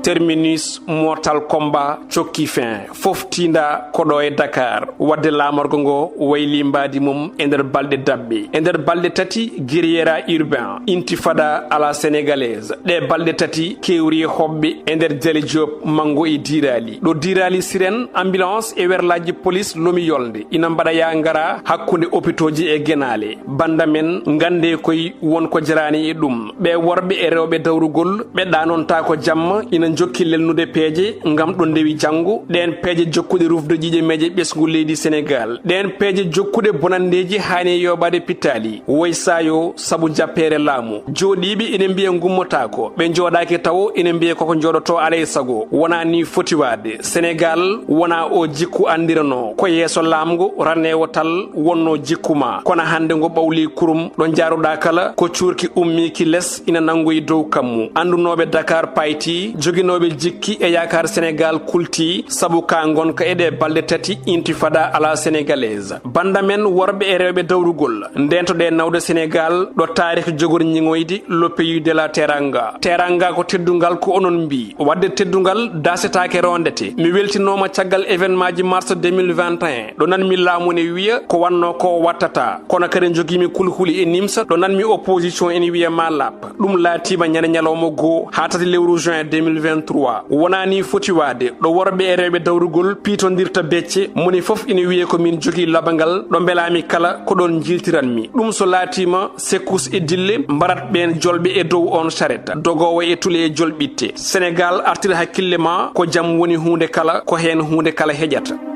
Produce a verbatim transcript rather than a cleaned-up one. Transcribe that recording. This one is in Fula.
Terminus Mortal Kombat cokki fin, fof tiinda ko ɗo e Dakar. Wadde laamorgo ngo wayli mbaadi mum e nder balɗe daɓɓe. E nder balɗe tati, guerriera urbain, intifada à la sénégalaise. Ɗe balɗe tati kewri e hoɓɓe e nder Jali Diop, Mango e Dirali. Ɗo Dirali, sirène, ambulance e werlaaji police lomi yolnde ina mbaɗa yaa ngara hakkunde opitooji e genaale. Banda men, ngande koy won ko jaraani e ɗum. Ɓe worɓe e rewɓe dawrugol, ɓe ɗaanontaako jamma, ina njokki lelnude peeje ngam ɗo ndewi janngo. Ɗeen peeje jokkuɗe rufde ƴiiƴe meeje ɓesngu leydi Senegaal. Ɗeen peeje jokkuɗe bonanndeeji haani yooɓaade pittaali. Woy saayo sabu jappeere laamu. Jooɗiiɓe ina mbiya ngummotaako. Ɓe njooɗaaki tawo ina mbiya koko njooɗotoo alay sago. Wonaa ni foti waade. Senegaal wonaa o jikku anndiranoo. Ko yeeso laamngo, raneewo tal wonnoo jikku ma. Kono hannde ngo ɓawli kurum, ɗo njaaruɗaa kala, ko cuurki ummiiki les, ina nanngoyi dow kammu. Anndunooɓe Dakar payti, joginooɓe jikki e yaakaar Senegaal kulti, sabu ka ngonka e ɗe balɗe tati intifada à la sénégalaise. Banda men worɓe e rewɓe dawrugol, ndeentoɗe nawde Senegaal ɗo taarikh jogori ñiŋoyde, le pays de la teranga. Teranga ko teddungal, ko onon mbii. Wadde teddungal daasetaake, rondete. Mi weltinooma caggal événement ji mars deux mille vingt et un. Ɗo nanmi laamu ne wiya ko wannoo ko wattata. Kono kadi njogiimi kulhuli e nimsa. Ɗo nanmi opposition ene wiya ma lap. Ɗum laatiima ñande ñalawma goo haa tati lewru juin deux mille vingt-trois. Wonaa ni foti waade, ɗo worɓe e rewɓe dawrugol piitondirta becce, moni fof ina wiya ko min jogii labangal, ɗo mbelaami kala ko ɗoon njiltiranmi. Ɗum so laatiima, secours e dille mbarat ɓeen jolɓe e dow oon charette, dogoowo e tule e jolɓitte. Senegaal, artir hakkille ma, ko jam woni huunde kala, ko heen huunde kala heƴata.